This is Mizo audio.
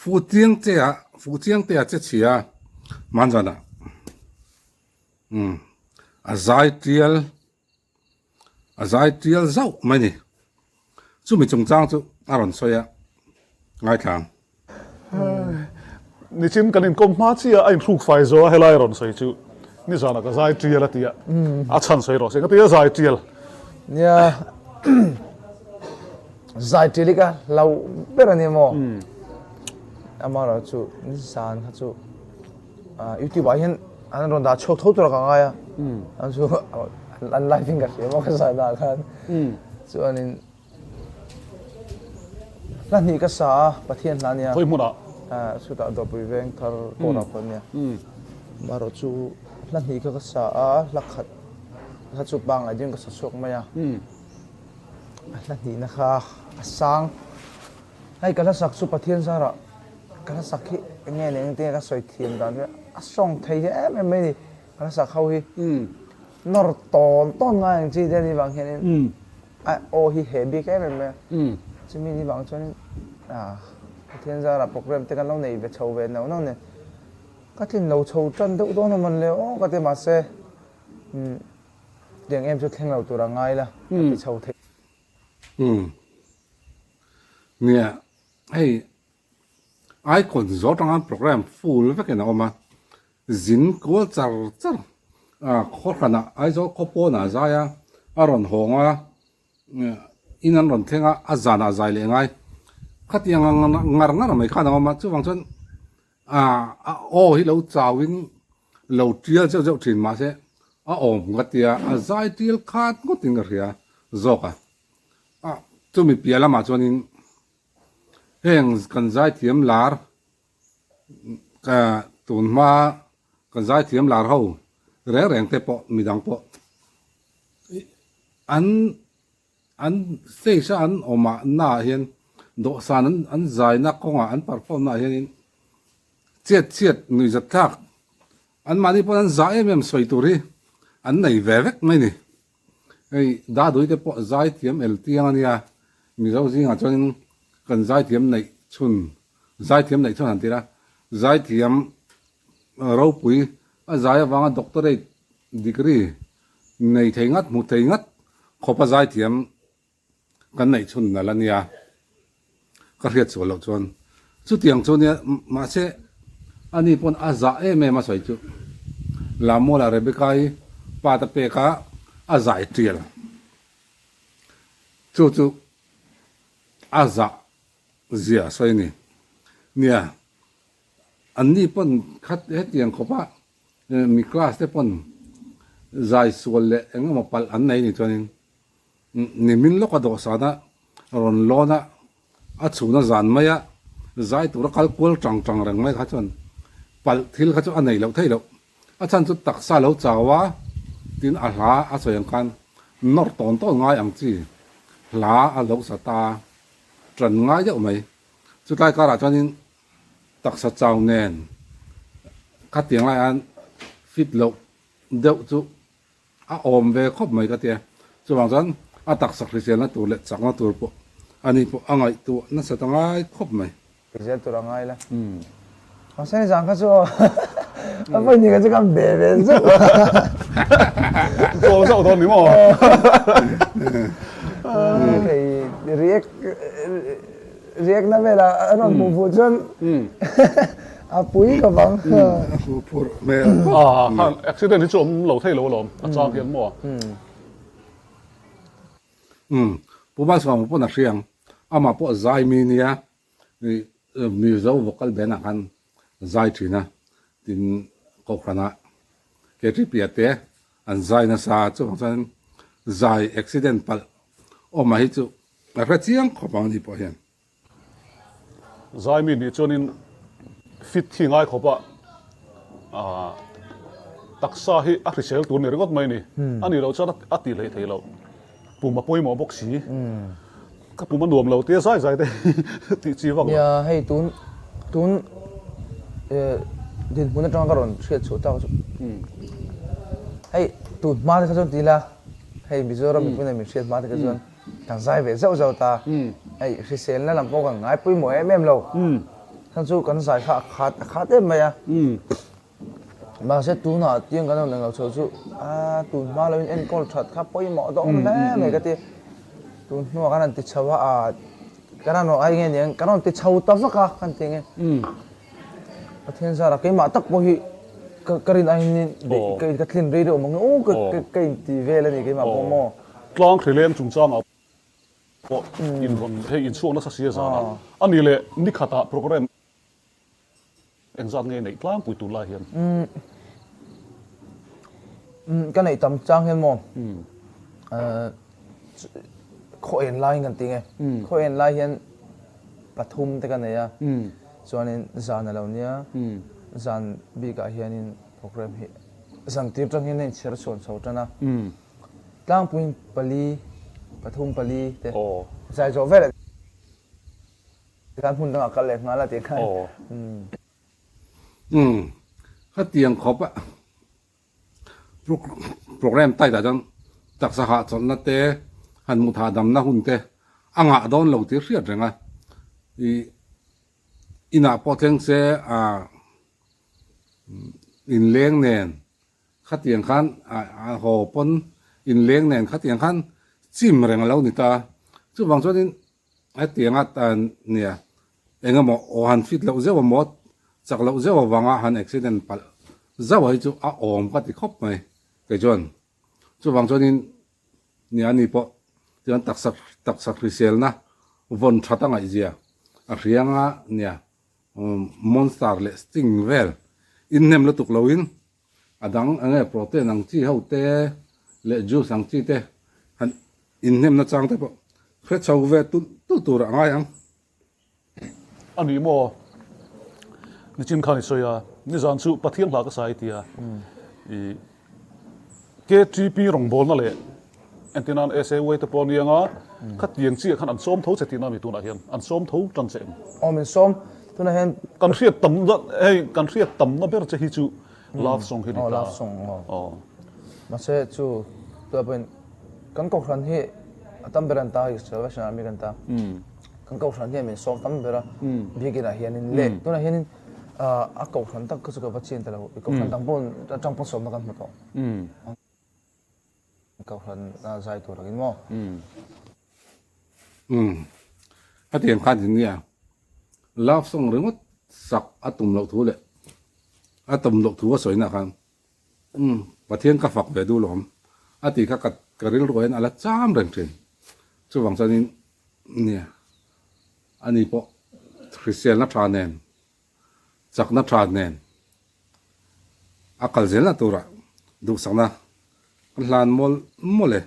Fuhchiangtea Fuhchiangtea che chhia hmanzanah umm a zai tial a zai tial zauh mai ni. Chumi chungchang chu a rawn sawi a, ngaithla ang. Nichin kan inkawm hma chiah a inhruk fai zo a helai rawn sawi chu nizanah ka zai tial a ti a, a chhan sawi rawh se ka ti a zai tial. Nia zai tial hi ka hlau ber a ni maw? Amaherawhchu nizan kha chu YouTube ah hian an rawn dah chhuak tho tur a ka ngai a, an chu an live in ka hria maw ka zai dah khan chuanin hla hnih ka sa a Pathian hla ania khawi hmunah chutah Dawpui veng thar kawrah pawh ania marawh chu hla hnih kha ka sa a hla khat kha chu pangngai deuhin ka sa chhuak mai a a hla hnihna kha a sang Hei ka hlasak chu Pathian zarah ka hlasak hi eng nge leh engtin nge ka sawi thiam dan hi a sawng thei hi em em mai ni ka hlasak ho hi nawr tawn tawn ngai ang chi te ni vang hianin a aw hi heh bik em em mai a chumi ni vang chuanin ah Pathian zarah program te kan lo nei ve chho ve neuh neuh nen ka tlin lo chho tan deuh dawn a mawn le aw ka ti mahse tiang em chu thleng lo tur a ngai la ka ti chho thei. Umm. Nia, hei Icon zawh atanga program full vekin a awm a, zin kual char char a khaw hranah Aizawl khaw pawnah a zai a, a rawn hawng a, in an rawn thleng a, a zanah a zai leh ngai. Khatiang ngar ngar mai khan a awm a, chuvang chuan A aw hi lo chauin lo tial zeuh zeuh thin mahse a awm ka tia a zai tial khat ngawtin ka hria zawk a. A chumi piah lamah chuanin heng kan zaithiam lar ka tun hma kan zaithiam lar ho reng reng te pawh midang pawh an An stage a an awm ah na ah hian dawhsan an an zai na kawng ah an perform na ah hianin chet chhiat nuih zat thlak an mahni pawn an zah em em sawi tur hi an nei ve vek mai ni. Hei Dadui te pawh zai thiam el tiang a nia Mizo zingah chuanin kan zai thiam neih chhun zai thiam neih chhun han ti ila zai thiam ropui a zai avanga doctorate degree Nei thei ngat, hmu thei ngat khawpa zaithiam kan neih chhun nalh a nia, ka hriat sual loh chuan chutiang chu nia, mahse ani pawn a zah em em a sawi chu Lammuala Rebecca-i pa ta pek a, a zai tial chu chu a zah zia a sawi a ni. Nia, anni pawn khat hetiang khawpa Mi class te pawn zai sual leh eng emaw palh an nei nih chuanin nimin lawka dawhsana rawn lawn a, a chhuna zan maia zai tura kal kual tang tang reng mai kha chuan palh thil kha chu a nei loh theih loh. A chhan chu taksa lo chau a, tin a hla a sawi ang khan nawr tawn tawn ngai ang chi hla a lo sa ta tan ngai deuh mai. Chutlai karah chuanin Taksa chau nen khatiang lai an fit loh deuh chu a awm ve khawp mai ka tia. Chuvang chuan a taksa hriselna tur leh chakna tur pawh ani pawh a ngaihtuah nasa ta ngai khawp mai. Hrisel tur a ngai la. Mahse ni zan kha chu aw a vawi ni kha chu kan be ve zauh a. Call zauh dawn ni maw? Hei react Riak na velah a rawn hmuh fuh chuan a pui ka vang. A hmuh phurh hmel. A khan accident hi chu awm lo thei lo alawm a chang hian maw. Umm Pu Malsawma pawn a hria ang amah pawh zai mi nia Mizo vocal band ah khan zai thin a tin Kohhran ah KTP ah te an zai nasa chuvang chuan zai accident palh awmah hi chu A hre chiang khawp ang ani pawh hian. Zaimi nih chuanin fit hi ngai khawp a, aah taksa hi a hrisel tur ni ringawt mai a ni. A nih loh chuan a tih hleih theih loh. Pum a pawimawh bawk si. Ka pum a nuam lo tia zai zai te tih chi vak lo. Nia hei tun tun dinhmun atanga ka rawn hriat chhuah tak chu hei tun hma te kha chuan ti ila hei Mizoram mipui nen min hriat hma te kha chuan Kan zai ve zauh zauh ta. Hei hriselna lam pawh kan ngai pawimawh em em lo. Chhan chu kan zai kha a khat a khat em mai a. Mahse tunah tiang kan rawn englo chho chu a tun hma loin enkawl that kha pawimawh dawn hle mai ka ti. Tun hnuah kan rawn ti chho a, a kan rawn ai nge niang kan rawn ti chho ta vak a kan ti nge. Pathian zara keimah tak pawh hi ka ka rin aiin ka tlin rei deuh mang u ka inti vel a ni keimah pawh maw. Tlang hrileng chungchangah pawh inrawn hei inchhuak nasa si a zan a, a ni leh nikhatah programme Engzat nge neih tlangpui tur lai hian? Umm ka neih tam chang hian maw khaw en lai kan ti nge khaw en lai hian pathum te ka nei a chuanin zan a lo nia zan bikah hianin program hi zan tir tang hian a inchher chhuan chho tan a tlangpuiin pali pathum pali te zai zawh vel Tikhan hmun dangah kal leh nghal a tih khan. Umm khatiang khawp a program tight ah chuan taksa hahchawlhna te han hmuh thah damna hun te a ngah dawn lo tih hriat reng a ih inah pawh thleng se ah inleng nen Khatiang khan a haw pawn inleng nen khatiang khan chim reng a lo ni ta. Chuvang chuanin hetianga nia eng emaw aw han fit loh zeuh emaw chak loh zeuh avanga han accident palh zauh hi chu a awm ka ti khawp mai kei chuan. Chuvang chuanin nia ani pawh chuan taksa taksa hriselna vawn that a ngaihzia a hrianga nia Monster leh Sting vel inhnem lutuk loin a dang eng nge protein ang chi ho te leh juice ang chi te han inhnem nachang te pawh hre chho ve tulh tulh tur a ngai ang. A ni maw? Nichin khan i sawi a, nizan chu Pathian hla ka sa i ti a, i KTP rawngbawlna leh entir nan SAY te pawh a ni ang a, khatiang chiah khan an sawm tho che tihna a ni tunah hian, an sawm tho tan che em? Aw min sawm, tunah hian. Kan hriat tamna hei kan hriat tamna ber che hi chu love song hi ni ta. Aw love song aw. Aw. Mahse chu tunah pawhin kan kohhran hi a tam ber an ta hei Salvation Army kan ta. Kan kohhran hian min sawm tam ber a, biakin ah hianin leh tunah hianin A kohhran tak kha chu ka va chian ta lo. I kohhran dang pawh atang pawh sawmna kan hmu tawh. Kohhran a zai tur angin maw? Umm. Hetiang khan in nia. Love song ringawt sak a tum loh thu leh a tum loh thu a sawi na khan umm Pathian ka fak ve duh lawm a tih kha ka ka rilru ah hian a la cham reng thin. Chuvang chuanin nia ani pawh hriselna tha nen chakna tha nen a kal zelna turah duhsakna kan hlan mawlh mawlh e.